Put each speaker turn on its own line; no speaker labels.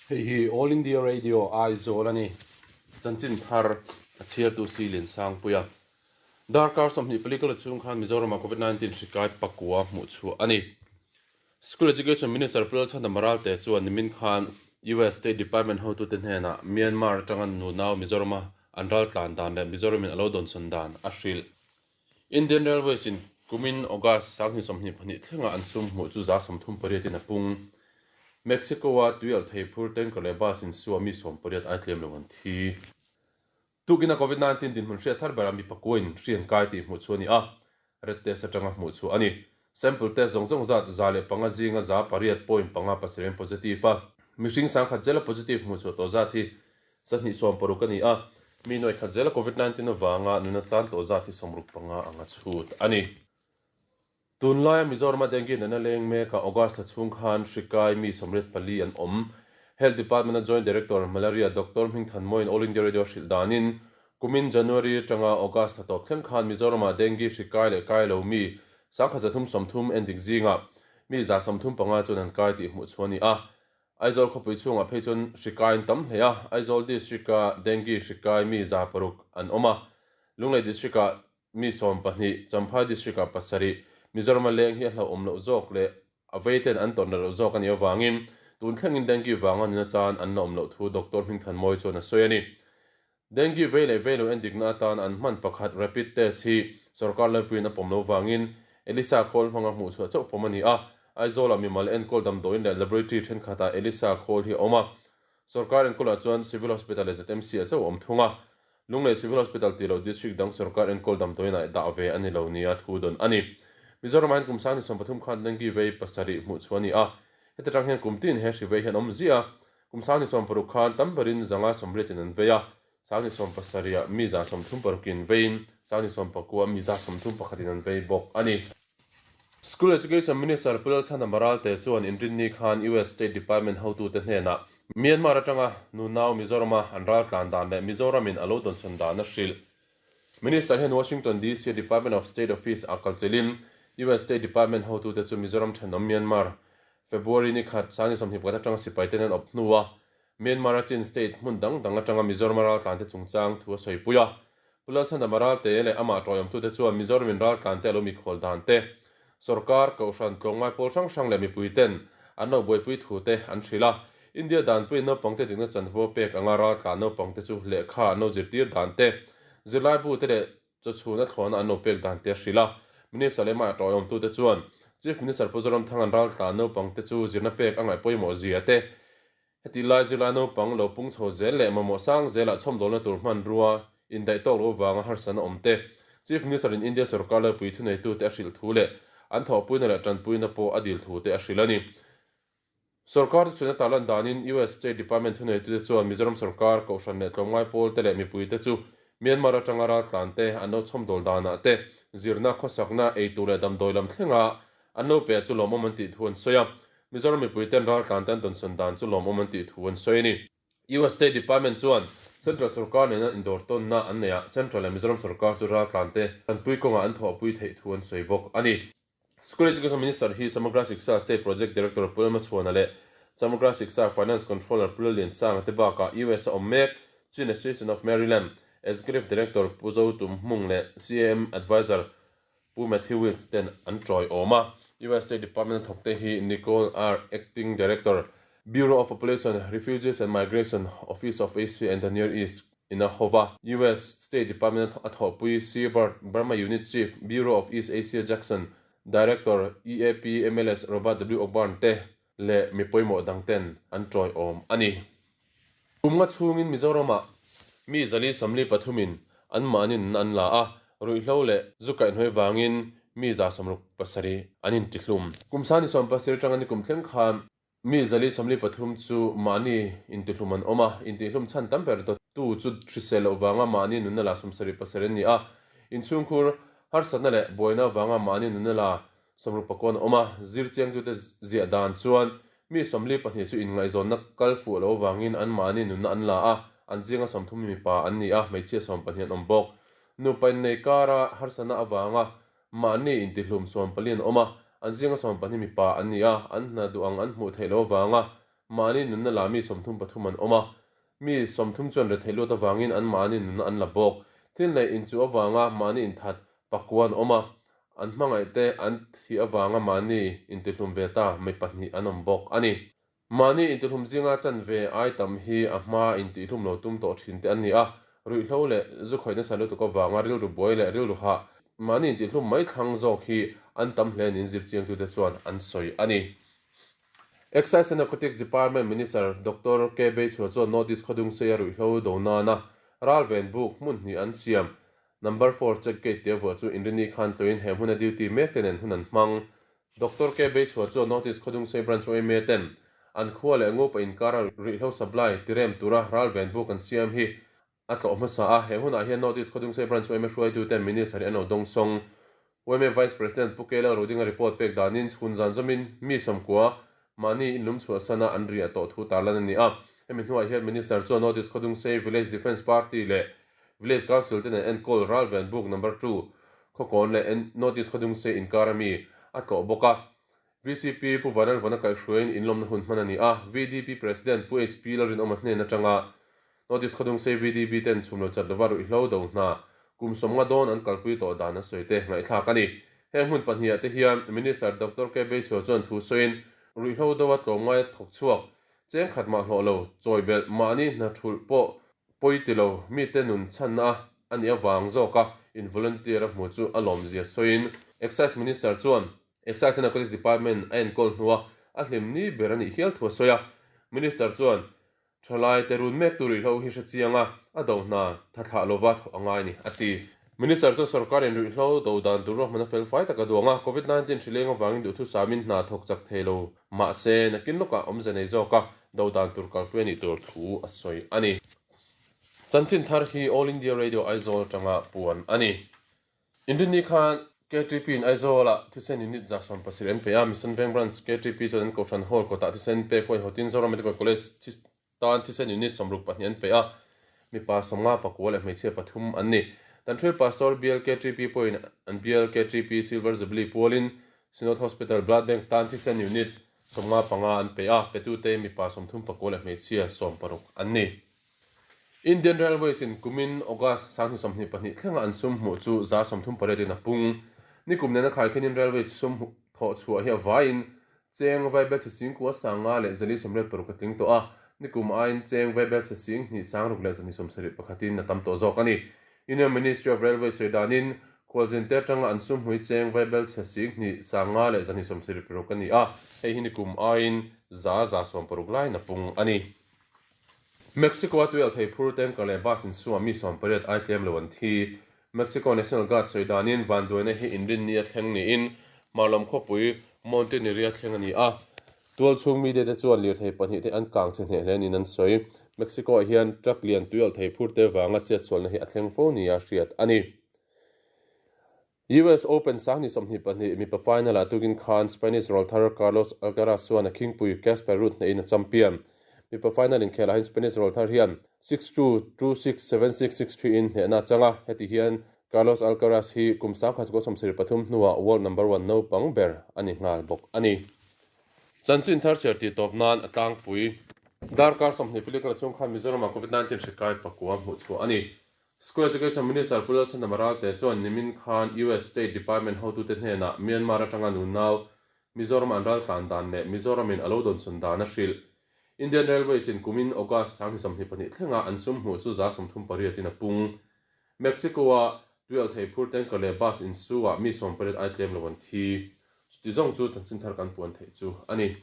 Hei hi All India Radio Aizawl a ni. Chanchin thar a chhiartu Si Liansangpuia. Darkar 24 kal chhung khan Mizoramah Covid 19 hri kai pakua hmuh chhuah a ni. School Education Minister Pu Lalchhandama Ralte chuan nimin khan US State Department hotute hnenah Myanmar atanga nunau Mizorama an raltlan dan leh Mizoramin a lo dawnsawn dan a hrilh. Indian Railways in kumin August 2022 thlenga an sum hmuh chu 38% in a pung. Mexico-a tuialh thei phur tanker leh bus in suah mi 18 ai tlem lo an thi. Tukina Covid 19 dinhmun hriat thar berah mi pakuain hri an kai tih hmuh chu a ni a, red test atanga hmuh chu a ni. Sample test zawng zawng zat 105 zinga 8.57 in positive a, mihring 10,000 zela positive hmuh chhuah tawh zat hi 260 a ni a, mi 100,000 zela Covid 19 avanga nuna chan tawh zat hi 65 anga chhut a ni. Tunlaia Mizorama dengue natna leng mekah August thla chhung khan hri kai mi 84 an awm. Health Department-a Joint Director, Malaria, Doctor Hmingthanmawiin All India Radio hrilh danin, kumin January atanga August thla tawp thleng khan Mizoramah dengue hri kai leh kai lo mi 1,330 endik zingah mi 135 chuan an kai tih hmuh chhuah a ni a. Aizawl khawpui chhungah phei chuan hri kai an tam hle a, Aizawl District-a dengue hri kai mi 600 an awm a, Lunglei District-ah Mi 12, Champhai District-ah pasarih, Mizorama leng hi a hlauhawm loh zawk leh a veiten an tawrh na loh zawk a nih avangin tun thlengin dengue vanga nuna chan an la awm loh thu Doctor Hmingthanmawi chuan a sawi a ni. Dengue vei leh vei lo endikna atan an hman pakhat rapid test hi sorkar laipuiin a pawm loh vangin Elisa khawl hmanga hmuh chhuah chauh pawm a ni a, Aizawlah mimal enkawl damdawiin leh laboratory thenkhatah Elisa khawl hi a awm a, Sorkar enkawlah chuan Civil Hospital leh ZMC ah chauh a awm thung a, Lunglei Civil Hospital tih loh District dang sorkar enkawl damdawiinah dah ve a ni lo nia thu dawn a ni. Mizoramah hian kum 2013 khan dengue vei pasarih hmuh chhuah a ni a, heti tang hian kum tin he hri vei hian awm ziah a, kum 2016 khan tam berin 180 in an vei a, 2017 ah mi 36 in veiin 2019 ah mi 31 in an vei bawk a ni. School Education Minister Pu Lalchhandama Ralte chuan Inrinni khan US State Department hotute hnenah Myanmar atanga nunau Mizorama an raltlan dan leh Mizoramin a lo dawnchhawn dan a hrilh. Minister hian Washington DC a Department of State Office ah kalchilhin US State Department hotute chu Mizoram thenawm Myanmar February ni khat 2021 atanga sipaiten an awp hnua Myanmar a Chin State hmun dang dang atanga Mizorama raltlante chungchang thu a sawipui a. Pu Lalchhandama Ralte leh amah tawiawmtute chuan Mizoramin raltlante a lo mikhual dan te, sorkar, kohhran, tlawmngai pawl hrang hrang leh mipuiten an lo buaipui thu te an hrilh a. India danpuiin naupangte dikna chanvo pek anga raltlan naupangte chu lehkha an lo zirtir dan te, zirlaibute leh Chawchhun a thlawhna an lo pek dan te a hrilh a. Minister leh amah tawiawmtute chuan Chief Minister Pu Zoramthanga'n raltlan naupangte chu zirna pek a ngaih pawimawh zia te, heti lai zirlai naupang lo pung chho zel leh mamawh sang zelah chhawmdawlna tur hmanrua indaih tawk lo vanga harsatna awm te, Chief Minister in India sorkar laipui thuneitute a hrilh thu leh an thawhpuina leh tanpuina pawh a dil thu te a hrilh a ni. Sorkar te chuan a tarlan danin US State Department thuneitute chuan Mizoram sorkar, kohhran leh tlawmngai pawl te leh mipuite chu Myanmar atanga raltlan te an lo chhawmdawl danah te, zirna, khawsakna, eitur leh damdawi lam thlenga an lo pe chu lawmawm an tih thu an sawi a. Mizoram mipuiten raltlan te an dawnsawn dan chu lawmawm an tih thu an sawi a ni. US State Department chuan Central sorkar nena indawrtawnna an neih ah Central leh Mizoram sorkar chu raltlan te tanpui kawngah an thawhpui theih thu an sawi bawk a ni. School Education Minister hi Samagra Shiksha State Project Director Pu Lalmachhuana leh Samagra Shiksha Finance Controller Pu Lalliansanga te bakah US a awm mek Chin Association of Maryland Executive Director Pu Zotum Hmung leh CAM Advisor Pu Matthew Wilks ten an tawiawm a. US State Department a thawkte hi Nicole R. Acting Director, Bureau of Population, Refugees and Migration, Office of Asia and the Near East, in a hova. US State Department a thawhpui Seabird, Burma Unit Chief, Bureau of East Asia Jackson, Director, EAP MLS Robert W. Ogburn te leh mi pawimawh dang ten an tawiawm a ni. Kum nga chhungin Mizoramah mi 443 in anmahni nunna an la a, ruihhlo leh zu kaihhnuai vangin mi 67 an intihlum. Kum 27 atanga nikum thleng khan Mi 443 chu mahni intihlum an awm a, intihlum chhan tam ber dawttu chu hrisel loh vanga mahni nunna la 77 an ni a, inchhungkhur harsatna leh buaina vanga mahni nunna la 64 an awm a, zirchiangtute ziah dan chuan mi 42 chu inngaihzawnna kal fuh loh vangin an mahni nunna an la a, an zinga 30 mipa an ni a, hmeichhia 12 an awm bawk. Nupa innei kara harsatna avanga Mahni intihlum 14 an awm a, an zinga 12 mipa an ni a, an hna duh ang an hmuh theih loh avanga mahni nunna la mi 33 an awm a, mi 30 chuan retheih luat avangin an mahni nunna an la bawk. Thil neih inchuh avanga mahni inthat pakua an awm a, an hmangaihte an thih avanga mahni intihlum ve ta mi pahnih an awm bawk a ni. Mahni intihlum zinga chanve ai tam hi a hma intihlum lo tum tawh thin te an ni a, ruihhlo leh zu khawih nasa lutuk avanga rilru buai leh rilru hah mahni intihlum mai thlang zawk hi an tam hle niin zirchiangtute chuan an sawi a ni. Excise and Narcotics Department Minister Doctor K Beisua chuan North East Khawdungseia ruihhlo do nana ralven buk hmun hnih an siam Number four check gate tia vuah chu Inrini khan tluin he hmuna duty mek te nen hun an hmang. Doctor K Beisua chuan North East Khawdungsei Branch yma ten an khua leh ngupa inkara ruihhlo supply tirem tura ralven buk an siam hi a tlawh hmasa a, he hunah hian North East Khawdungsei Branch yma hruaituten Minister hi an lo dawngsawng. Yma Vice President Pu Kela Rodinga report pek danin chhun zan zawmin mi 90 mahni inlum chhuahsana an riah tawh thu tarlan a ni a. Hemi hnuah hian Minister chuan North East Khawdungsei Village Defence Party leh Village Council te nen enkawl Ralven Buk Number Two Khawkawn leh North East Khawdungsei inkar ami a tlawh bawk a. VCP Pu Vanlalvana kaihhruaiin inlawmna hun hman a ni a, VDP President Pu HP Lalrinawma hnen atanga North East Khawdungsei VDP ten chhum lo chat lova ruihhlo do hna kum 50 dawn an kalpui tawh dan a sawi te ngaihthlak a ni. Heng hmun pahnih ah te hian Minister Doctor K Beisua chuan thu sawiin ruihhlo do a tlawmngai a thawk chhuak cheng khat mah hlawh lo chawi belh mahni hna thulh pawh pawi ti lo mite nun chhanna a nih avang zawka in volunteer a hmu chu a lawmzia sawiin Excise Minister chuan Excise and Narcotics Department a enkawl hnua a hlim ni ber a nih hial thu a sawi a. Minister chuan Thalai te run mek tu ruihhlo hi hre chiang a, a do hna tha thlah lova thawh a ngai ni, a ti. Minister chuan sorkarin ruihhlo do dan tur ruahman a fel fai tak a duang a, Covid 19 hri leng avangin duhthusamin hna thawk chak thei lo mahse nakin lawkah awmze nei zawka do dan tur kalpui a nih tur thu a sawi a ni. Chanchin thar hi All India Radio Aizawl atanga puan a ni. Inrinni khan KTP in Aizawl-ah thisen unit 170 an pe a, Mission Veng Branch KTP chuan an Kohhran Hall kawtah thisen pek huai hawtin Zoram Medical College tan thisen unit 62 an pe a, mipa 59 leh hmeichhia pathum an ni. Tanhril Pastor Bial KTP pawhin an Bial KTP Silver Jubilee pualin Synod Hospital Blood Bank tan thisen unit 55 an pe a, petute mipa 39 leh hmeichhia 60 an ni. Indian Railways in kumin August 2022 thlenga an sum hmuh chu 38% in a pung. Nikum nena khaikhenin Railways sum thawh chhuah hi a vaiin cheng vaibelchhe singkua sanga leh 486 a tling tawh a, nikum aiin cheng vaibelchhe sing hnih sangruk leh 271 in a tam tawh zawk a ni. Union Ministry of Railways sawi danin khualzin te atanga an sum hmui cheng vaibelchhe sing hnih sanga leh 276 a ni a, hei hi nikum aiin 160% laiin a pung a ni. Mexico-a tuialh thei phur tanker leh bus insuah mi 18 ai tlem lo an thi. Mexico National Guard sawi danin vanduaina hi inrinni a thleng niin Hmarlam khawpui Monterrey-a thleng a ni a. Tualchhung media te chuan lirthei pahnih te an kang che hneh hle niin an sawi. Mexico-ah hian truck lian tuialh thei phur te vanga chetsualna hi a thleng fo nia hriat a ni. US Open 2022 mipa final-ah tukin khan Spanish rawlthar Carlos Alcaraz chuan a khingpui Casper Ruud hnehin a champion. Mipa final inkhelah hian Spanish rawlthar hian 6-2, 2-6, 7-6, 6-3 in hnehna a chang a, heti hian Carlos Alcaraz hi kum 1973 hnuah world number one naupang ber a ni nghal bawk a ni. Chanchin thar chhiar tih tawp nan a tlangpui. Darkar 20 kal chhung khan Mizoramah Covid-19 hri kai pakua hmuh chhuah a ni. School Education Minister Pu Lalchhandam Ralte chuan nimin khan US State Department hotute hnenah Myanmar atanga nunau Mizoram an raltlan dan leh Mizoramin a lo dawnsawn dan a hrilh. Indian Railways in kumin August 2022 thlenga an sum hmuh chu 38% in a pung. Mexico-a tuialh thei phur tanker leh bus insu-ah mi 18 ai tlem lo an thi. Chuti zawng chu chanchin thar kan puan theih chu a ni.